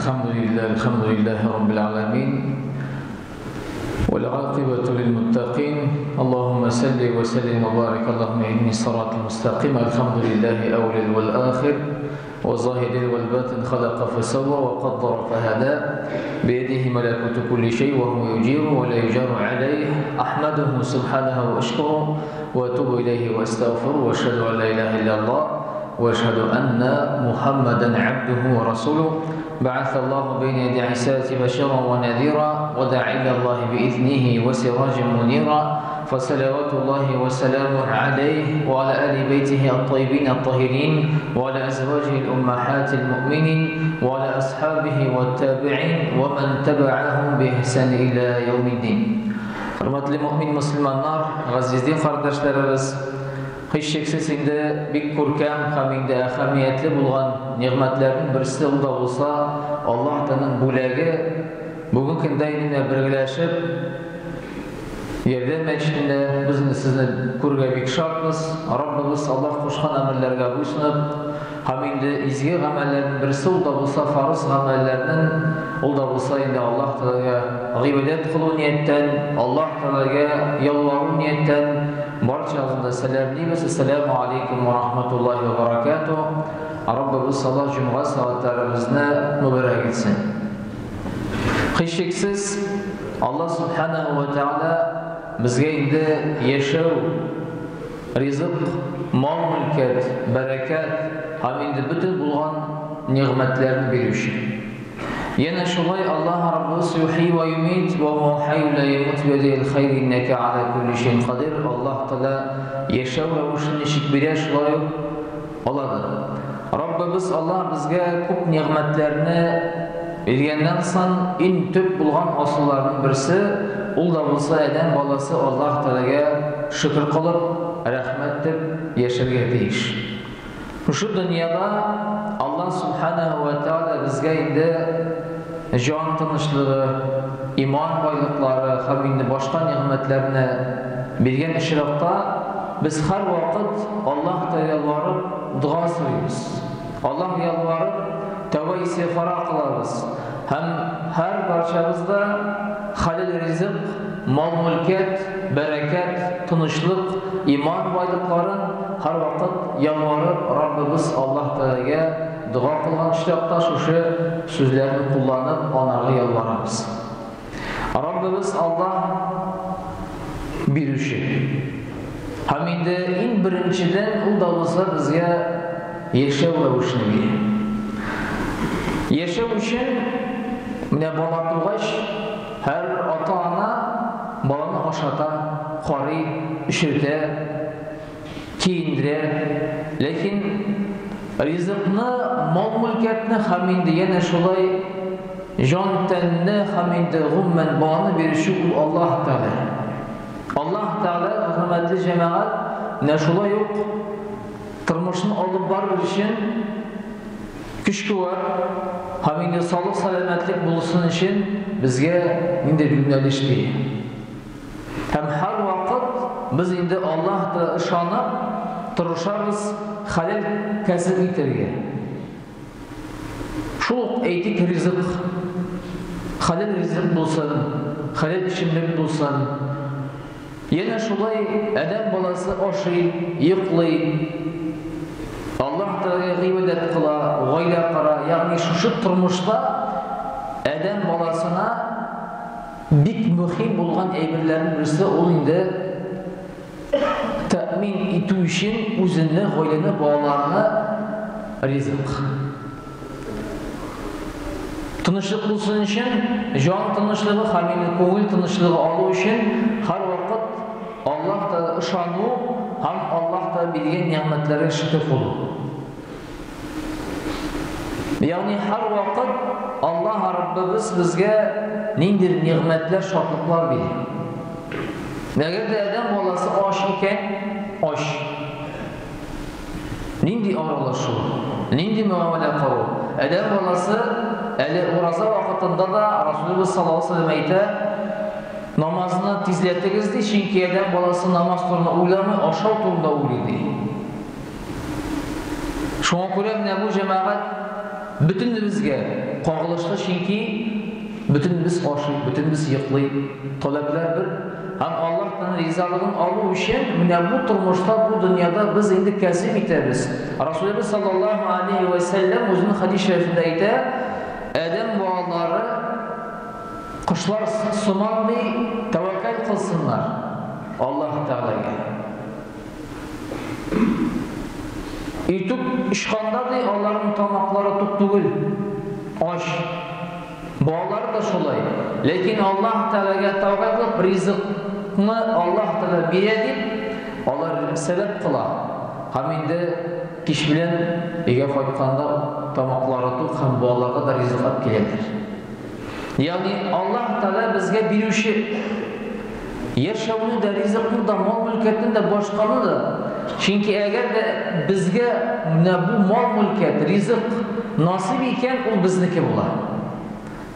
Әлхәмдүлилләһ, әлхәмдүлилләһи раббил аламин. والعاقبة للمتقين اللهم صل وسلم وبارك اللهم إني الصراط المستقيم الحمد لله أول والآخر وظاهر والباطن خلق فسوى وقدر فهدى بيده ملكوت كل شيء وهو يجير ولا يجار عليه أحمده سبحانه وأشكره وأتوب إليه وأستغفره وأشهد أن لا إله إلا الله وأشهد أن محمدا عبده ورسوله بعث الله بين يدي عيسى بشيرا ونذيرا ودعا إلى الله بإذنه وسراجا منيرا فصلوات الله وسلامه عليه وعلى آل بيته الطيبين الطاهرين وعلى أزواجه الأمهات المؤمنين وعلى أصحابه والتابعين ومن تبعهم بإحسان إلى يوم الدين. Хөрмәтле мөэмин мөселманнар, газиз дин кардәшләребез, һичшиксез инде бик күркәм һәм инде әһәмиятле булган нигъмәтләрнең берсе ул да булса Аллаһ Тәгаләнең бүләге. Бүгенге көндә инде менә бергәләшеп Ярдәм мәчетендә без инде сезне күрергә бик шатбыз. Раббыбыз Аллаһ кушкан әмерләргә буйсынып һәм инде изге гамәлләрнең берсе ул да булса фарыз гамәлләрнең ул да булса инде Аллаһ Тәгаләгә гыйбадәт кылу нияттән, Аллаһ Тәгаләгә ялвару нияттән барчагызны да сәламлибез. Әссәләмү алейкум ва рахматуллаһи ва баракатуһ. Раббыбыз Аллаһ җомга сәгатьләребезне мөбарәк итсен. Һичшиксез, Аллаһ Сүбхәнәһү вә Тәгалә безгә инде яшәү, ризык, мал-мөлкәт, бәрәкәт һәм инде бөтен булган нигъмәтләрне бирүче. Янә шулай Аллаһ Раббыбыз юхйи вә юмит вә һуә хәйю лә ямут биядиһил хәйр иннәкә галә кулли шәйин кадир. Аллаһ Тәгалә яшәү рәвешен ничек бирә, шулай ук аладыр. Раббыбыз Аллаһ безгә күп нигъмәтләрне биргәннән соң, иң төп булган асылларның берсе, ул да булса адәм баласы Аллаһ Тәгаләгә шөкер кылып, рәхмәт дип яшәргә тиеш. Шушы дөньяда Аллаһ Сүбхәнәһү вә Тәгалә безгә инде җан тынычлыгы, иман байлыклары һәм инде башка нигъмәтләрне биргән очракта, без һәрвакыт Аллаһ Тәгаләгә ялварып, Дога сорыйбыз. Аллаһ ялварып, тәүбә-истигъфара кылабыз. Һәм һәр барчабыз да хәләл ризык, мал-мөлкәт, бәрәкәт, тынычлык, иман байлыкларын һәрвакыт ялварып, Раббыбыз Аллаһ Тәгаләгә дога кылган очракта шушы сүзләрне кулланып, анарга ялварабыз. Раббыбыз Аллаһ бирүче. Һәм инде иң беренчедән ул да булса безгә яшәү рәвешен бирә. Яшәү өчен менә бала тугач, һәр ата-ана баланы ашата, карый, эчертә, киендерә. Ләкин ризыкны, мал-мөлкәтне һәм инде янә шулай җан-тәнне һәм инде гомумән баланы бирүче ул Аллаһ Тәгалә. Аллаһ Тәгалә, хөрмәтле җәмәгать, менә шулай ук тормышны алып барыр өчен көч-куәт һәм инде саулык-сәламәтлек булсын өчен безгә ниндидер юнәлеш бирә. Һәм һәрвакыт без инде Аллаһ Тәгаләгә ышанып, тырышабыз хәләл кәсеп итәргә. Шул ук, әйтик, ризык. Хәләл ризык булсын, хәләл эчемлек булсын. Янә шулай адәм баласы ашый, йоклый, Аллаһ Тәгаләгә гыйбадәт кыла, гаилә кора. Ягъни шушы тормышта адәм баласына Бик мөһим булган әйберләрнең берсе ул инде тәэмин итү өчен үзеңне, гаиләне, балаларны ризык. Тынычлык булсын өчен, җан тынычлыгы һәм инде күңел тынычлыгы алу өчен һәрвакыт Аллаһ Тәгаләгә ышану һәм Аллаһ Тәгалә биргән нигъмәтләргә шөкер кылу. Ягъни һәрвакыт Аллаһ Раббыбыз безгә ниндидер нигъмәтләр, шатлыклар бирә. Әгәр дә адәм баласы ач икән, ач. Нинди аралашу, нинди мөгамәлә кору? Адәм баласы әле ураза вакытында да Расулыбыз саллаллаһу алейһи ва сәлләм әйтә, намазны тизләтегез ди, чөнки адәм баласы намаз турында уйламый, ашау турында уйлый ди. Шуңа күрә менә бу җәмәгать бөтенебезгә, Кагылышлы, чөнки бөтенебез ашый, бөтенебез йоклый, таләпләр бер. Һәм Аллаһның ризалыгын алу өчен менә бу тормышта, бу дөньяда без инде кәсеп итәбез. Расулыбыз саллаллаһу алейхи ва сәлләм үзенең хәдис шәрифендә әйтә, адәм балалары кошлар сыман ди, тәвәккәл кылсыннар Аллаһ Тәгаләгә. Иртүк очканда ди, аларның тамаклары тук түгел, ач. Балалары да шулай. Ләкин Аллаһ Тәгаләгә тәвәккәл кылып, ризыкны Аллаһ Тәгалә бирә дип, алар сәбәп кыла. Һәм инде кич белән өйгә кайтканда тамаклары тук һәм балаларга да ризык алып киләләр. Ягъни Аллаһ Тәгалә безгә бирүче яшәүне дә, ризыкны да, мал-мөлкәтне дә, башканы да. Чөнки әгәр дә безгә менә бу мал-мөлкәт, ризык насыйп икән, ул безнеке була.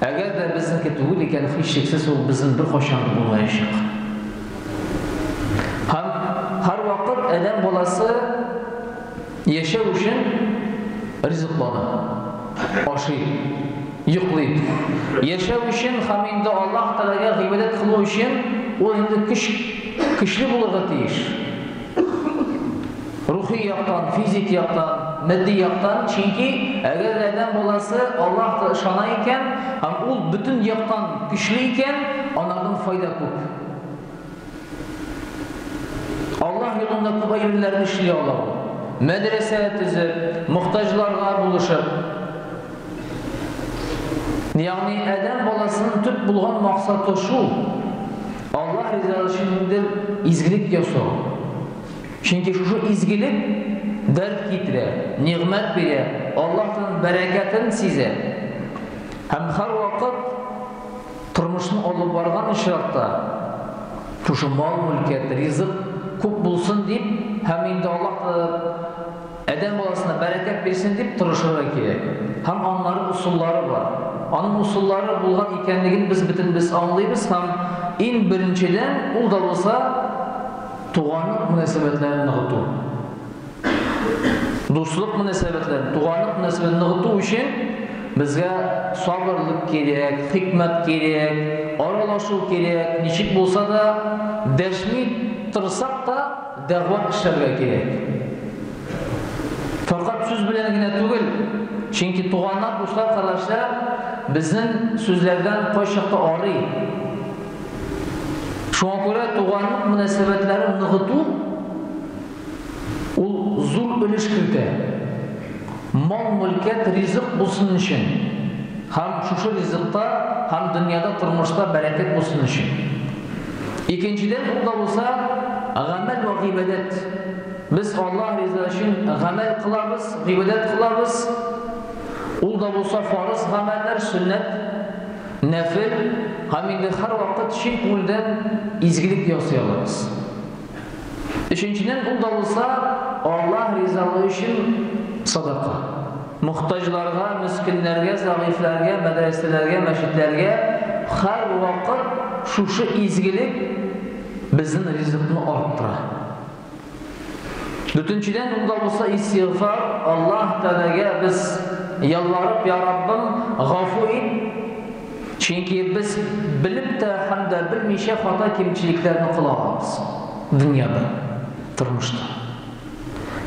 Әгәр дә безнеке түгел икән, һичшиксез ул безнең беркайчан да булмаячак. Һәм һәрвакыт адәм баласы яшәү өчен ризыклана, ашый, йоклый. Яшәү өчен һәм инде Аллаһ Тәгаләгә гыйбадәт кылу өчен ул инде көч, көчле булырга тиеш. Рухи яктан, физик яктан, матди яктан, чөнки әгәр адәм баласы Аллаһка ышана икән һәм ул бөтен яктан көчле икән, анардан файда күп. Аллаһ юлында күп әйберләрне эшли ала ул. Мәдрәсә төзеп, мохтаҗларга булышып. Ягъни адәм баласының төп булган максаты шул. Аллаһ ризалыгы өчен инде изгелек ясау. Чөнки шушы изгелек дәрт китерә, нигъмәт бирә, Аллаһның бәрәкәтен сизә. Һәм һәрвакыт Тормышны алып барган очракта, шушы мал-мөлкәт, ризык күп булсын дип һәм инде Аллаһ Тәгалә адәм баласына бәрәкәт бирсен дип тырышырга кирәк. Һәм аннары ысуллары бар. Аның ысуллары булган икәнлеген без бөтенебез аңлыйбыз һәм иң беренчедән ул да булса туганлык мөнәсәбәтләрен ныгыту. Дуслык мөнәсәбәтләрен, туганлык мөнәсәбәтләрен ныгыту өчен безгә сабырлык кирәк, хикмәт кирәк, аралашу кирәк, ничек булса да дәшми торсак та дәгъват эшләргә кирәк. Фәкать сүз белән генә түгел, чөнки туганнар, дуслар, кардәшләр безнең сүзләрдән кайчакта арый. Шуңа күрә туганлык мөнәсәбәтләрен ныгыту Ул зур өлеш кертә. Мал-мөлкәт, ризык булсын өчен һәм шушы ризыкта һәм дөньяда тормышта бәрәкәт булсын өчен. Икенчедән, ул да булса гамәл вә гыйбадәт. Без Аллаһ риза өчен гамәл кылабыз, гыйбадәт кылабыз. Ул да булса фарыз гамәлләр, сөннәт, нәфел һәм инде һәрвакыт чын күңелдән изгелек ясый алабыз. Өченчедән, ул да булса Аллаһ ризалыгы өчен садака. Мохтаҗларга, мескеннәргә, зәгыйфьләргә, мәдрәсәләргә, мәчетләргә һәрвакыт шушы изгелек безнең ризыкны арттыра. Дүртенчедән, ул да булса истигъфар, Аллаһ Тәгаләгә без ялварып, Я Раббым, гафу ит, Чөнки без белеп тә һәм дә белмичә хата-кимчелекләрне кыла алабыз дөньяда, тормышта.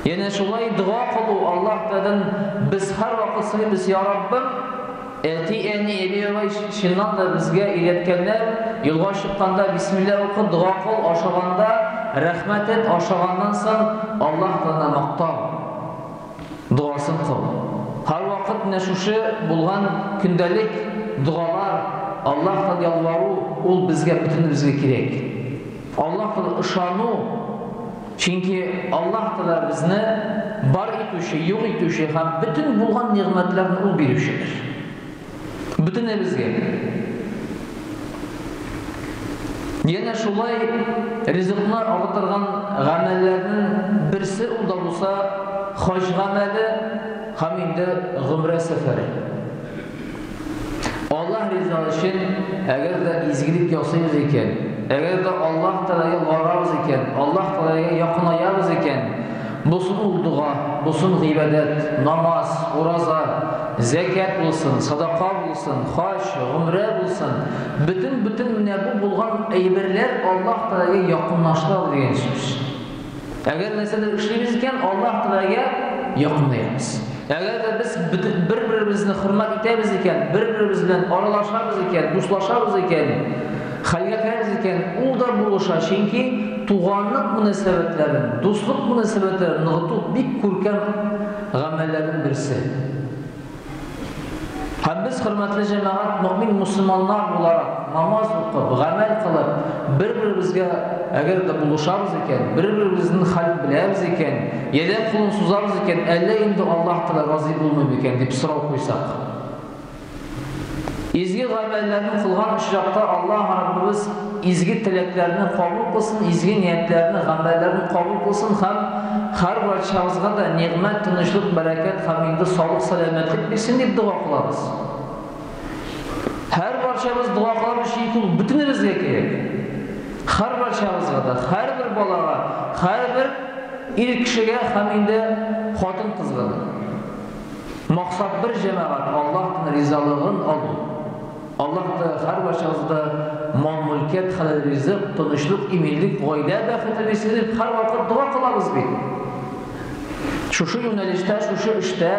Янә шулай дога кылу Аллаһ Тәгаләдән без һәрвакыт сорыйбыз, Я Раббым, әти-әни, әби-бабай чыннан да безгә өйрәткәннәр, юлга чыкканда бисмилла укы, дога кыл, ашаганда рәхмәт әйт, ашаганнан соң Аллаһ Тәгаләне мактау. Догасын кыл. Һәрвакыт менә шушы булган көндәлек догалар, Аллаһтан ялвару, ул безгә бөтенебезгә кирәк. Аллаһка ышану, чөнки Аллаһ Тәгалә безне бар итүче, юк итүче һәм бөтен булган нигъмәтләрне ул бирүчедер. Бөтенебезгә. Янә шулай ризыкны арттырган гамәлләрнең берсе ул да булса хаҗ гамәле һәм инде гомрә сәфәре. Аллаһ ризалыгы өчен әгәр дә изгелек ясыйбыз икән, әгәр дә Аллаһ Тәгаләгә барабыз икән, Аллаһ Тәгаләгә якынаябыз икән, булсын ул дога, булсын гыйбадәт, намаз, ураза, Зәкят булсын, садака булсын, хаҗ, гомрә булсын, бөтен-бөтен менә бу булган әйберләр Аллаһ Тәгаләгә якынлаштыра дигән сүз. Әгәр нәрсәдер эшлибез икән, Аллаһ Тәгаләгә якынаябыз. Әгәр дә без бер-беребезне хөрмәт итәбез икән, бер-беребез белән аралашабыз икән, дуслашабыз икән, хәлгә керәбез икән, ул да булыша, чөнки туганлык мөнәсәбәтләрен, дуслык мөнәсәбәтләрен ныгыту бик күркәм гамәлләрнең берсе. Һәм без, хөрмәтле җәмәгать, мөэмин мусульманнар буларак, намаз укып, гамәл кылып, бер-беребезгә әгәр дә булышабыз икән, бер-беребезнең хәлен беләбез икән, ярдәм кулын сузабыз икән, әллә инде Аллаһ Тәгалә разый булмый микән дип сорау куйсак. Изге гамәлләрне кылган очракта Аллаһ Раббыбыз изге теләкләрне кабул кылсын, изге ниятләрне, гамәлләрне кабул кылсын һәм һәрбарчабызга да нигъмәт, тынычлык, бәрәкәт һәм инде саулык, сәламәтлек бирсен дип дога кылабыз. Һәрбарчабыз дога кылабыз, чөнки ул бөтенебезгә кирәк. Һәрбарчабызга да, һәрбер балага, һәрбер ир кешегә һәм инде хатын-кызга да. Максат бер, җәмәгать, Аллаһтан ризалыгын алу. Аллаһ та һәрбарчабызга мал-мөлкәт, хәләл ризык, тынычлык, иминлек, гаилә бәхете бирсен дип һәрвакыт дога кылабыз бит. Шушы юнәлештә, шушы эштә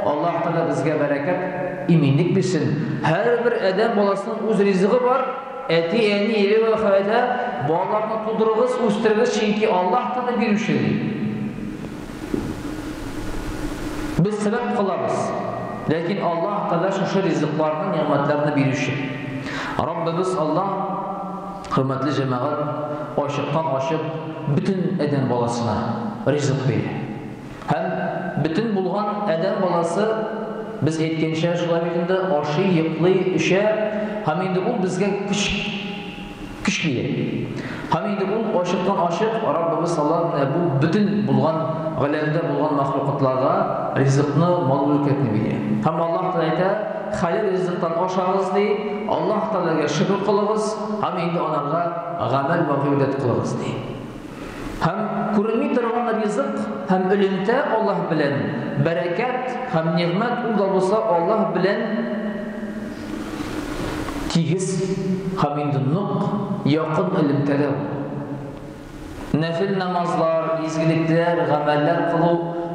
Аллаһ Тәгалә безгә бәрәкәт, иминлек бирсен. Һәрбер адәм баласының үз ризыгы бар. Әти, әни, ире вә хәләлә балаларны тудырыгыз, үстерегез, чөнки Аллаһ Тәгалә бирүче ди. Без сәбәп кылабыз. Ләкин Аллаһ Тәгалә шушы ризыкларны, нигъмәтләрне бирүче. Раббыбыз Аллаһ, хөрмәтле җәмәгать, ачыктан-ачык бөтен адәм баласына ризык бирә. Һәм бөтен булган адәм баласы, без әйткәнчә, шулай бит инде, ашый, йоклый, эчә, һәм инде ул безгә көч Көч бирә. Һәм инде ул ачыктан-ачык Раббыбыз Аллаһ менә бу бөтен булган галәмдә булган мәхлукатларга ризыкны, мал-мөлкәтне бирә. Һәм Аллаһ Тәгалә әйтә, хәләл ризыктан ашагыз ди, Аллаһ Тәгаләгә шөкер кылыгыз һәм инде анарга гамәл вә гыйбадәт кылыгыз ди. Һәм күренми торган ризык һәм элемтә Аллаһ белән, бәрәкәт һәм нигъмәт ул да булса Аллаһ белән тигез һәм инде нык, якын элемтәдә булу. Нәфел намазлар, изгелекләр, гамәлләр кылу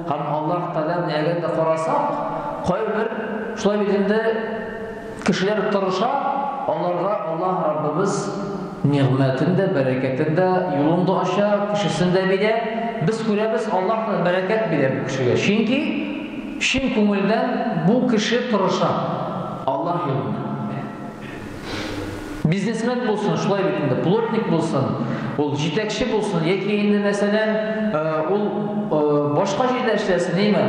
һәм Аллаһ Тәгалә менә әгәр дә карасак, кайбер шулай бит инде кешеләр тырыша, аларга Аллаһ Раббыбыз нигъмәтен дә, бәрәкәтен дә, юлын да ача, кешесен дә бирә. Без күрәбез, Аллаһ та бәрәкәт бирә бу кешегә. Чөнки чын күңелдән бу кеше тырыша Аллаһ юлында. Бизнесмен булсын, шулай бит инде, плотник булсын, ул җитәкче булсын, яки инде, мәсәлән, ул башка җирдә эшләсен, әйме?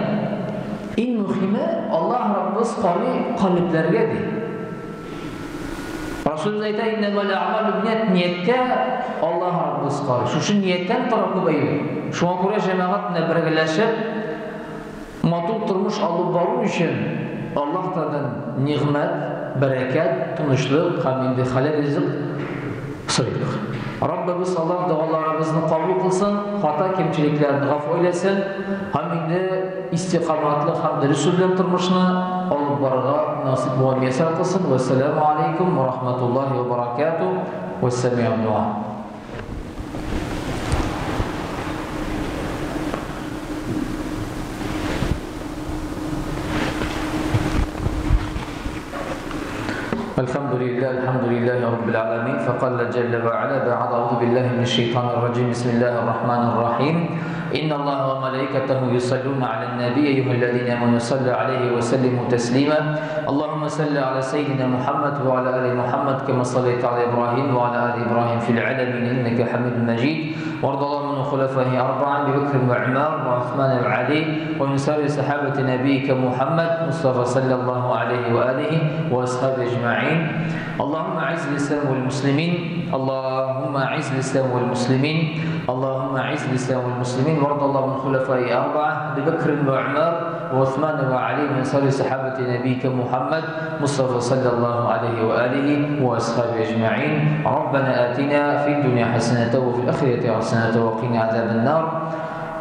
Иң мөһиме, Аллаһ Раббыбыз карый калебләргә ди. Расулыбыз әйтә, иннәмәл әгъмалу бинният, нияткә Аллаһ Раббыбыз карый. Шушы нияттән тора күп әйбер. Шуңа күрә җәмәгать белән бергәләшеп матур тормыш алып бару өчен Аллаһ Тәгаләдән нигъмәт, бәрәкәт, тынычлык һәм инде хәләл ризык сорыйк. Раббыбыз Аллаһ догаларыбызны кабул кылсын, хата кимчелекләрне гафу әйләсен һәм инде истикаматлы һәм дөрес юл белән тормышны алып барырга насыйп вә мияссәр кылсын. Вәссәламу алейкум ва рахматуллахи ва баракатуһ. Вәссәламу дуа. الحمد لله الحمد لله رب العالمين فقال جل وعلا بعد أعوذ بالله من الشيطان الرجيم بسم الله الرحمن الرحيم إن الله وملائكته يصلون على النبي أيها الذين آمنوا صلوا عليه وسلموا تسليما اللهم صل على سيدنا محمد وعلى آل محمد كما صليت على إبراهيم وعلى آل إبراهيم في العالمين إنك حميد مجيد وارض اللهم عن خلفائه أربعة أبي بكر وعمر وعثمان وعلي ومن سائر صحابة نبيك محمد مصطفى صلى الله عليه وآله وأصحابه أجمعين اللهم أعز الإسلام والمسلمين اللهم أعز الإسلام والمسلمين اللهم أعز الإسلام والمسلمين وارض اللهم عن خلفائه أربعة أبي بكر وعمر وعثمان وعلي من سائر صحابة نبيك محمد مصطفى صلى الله عليه وآله وأصحابه أجمعين ربنا آتنا في الدنيا حسنة وفي الآخرة حسنة وقنا عذاب النار.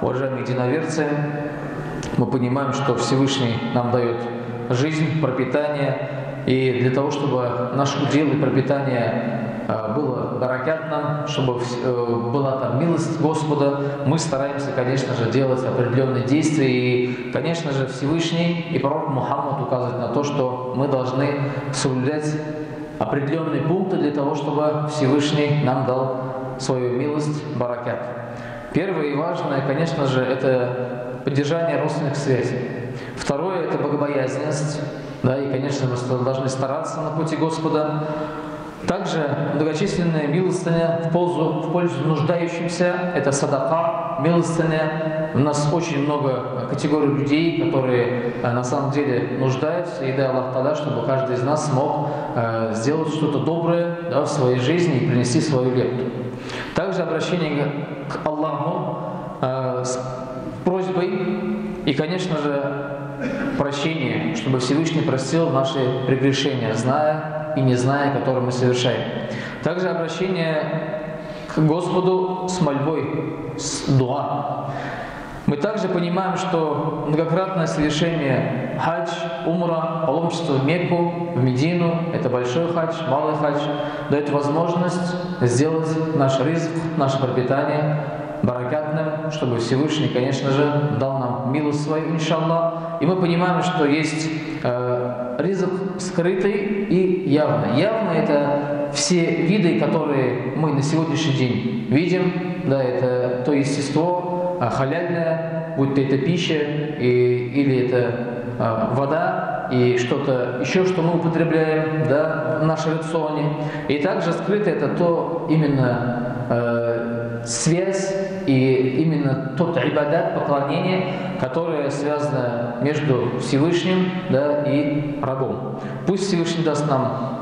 Уважаемые единоверцы, мы понимаем, что Всевышний нам дает жизнь, пропитание. И для того, чтобы наш удел и пропитание было баракатным, чтобы была там милость Господа, мы стараемся, конечно же, делать определенные действия. И, конечно же, Всевышний и пророк Мухаммад указывает на то, что мы должны соблюдать определенные пункты для того, чтобы Всевышний нам дал свою милость, баракат. Первое и важное, конечно же, это поддержание родственных связей. Второе – это богобоязненность. Да, и, конечно, мы должны стараться на пути Господа. Также многочисленные милостыня в пользу нуждающимся, это садака, милостыня. У нас очень много категорий людей, которые на самом деле нуждаются, и дай Аллах Та'аля, чтобы каждый из нас смог сделать что-то доброе, да, в своей жизни и принести свою лепту. Также обращение к Аллаху с просьбой и, конечно же, прощение, чтобы Всевышний простил наши прегрешения, зная и не зная, которые мы совершаем. Также обращение к Господу с мольбой, с дуа. Мы также понимаем, что многократное совершение хадж, умра, паломничество в Мекку, в Медину, это большой хадж, малый хадж, дает возможность сделать наш ризк, наше пропитание баракатным, чтобы Всевышний, конечно же, дал нам милость свою, иншаллах. И мы понимаем, что есть ризк скрытый и явный. Явно это все виды, которые мы на сегодняшний день видим, да, это то естество халяльное, будь то это пища или это вода и что-то еще, что мы употребляем, да, в нашем рационе. И также скрытое это то именно связь и именно тот ибадат, поклонение, которое связано между Всевышним, да, и рабом. Пусть Всевышний даст нам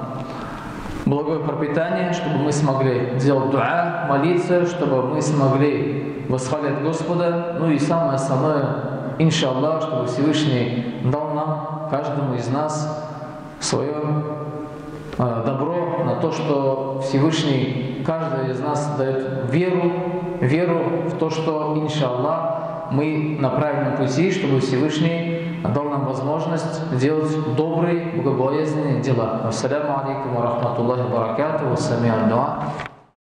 благое пропитание, чтобы мы смогли делать дуа, молиться, чтобы мы смогли восхвалять Господа. Ну и самое основное, иншаллах, чтобы Всевышний дал нам, каждому из нас, свое добро на то, что Всевышний каждый из нас дает веру, веру в то, что, иншаллах, мы на правильном пути, чтобы Всевышний дал нам возможность делать добрые, богобоязненные дела. Ассаляму алейкум ва рахматуллахи ва баракатуху. Ва сами'ан дуа.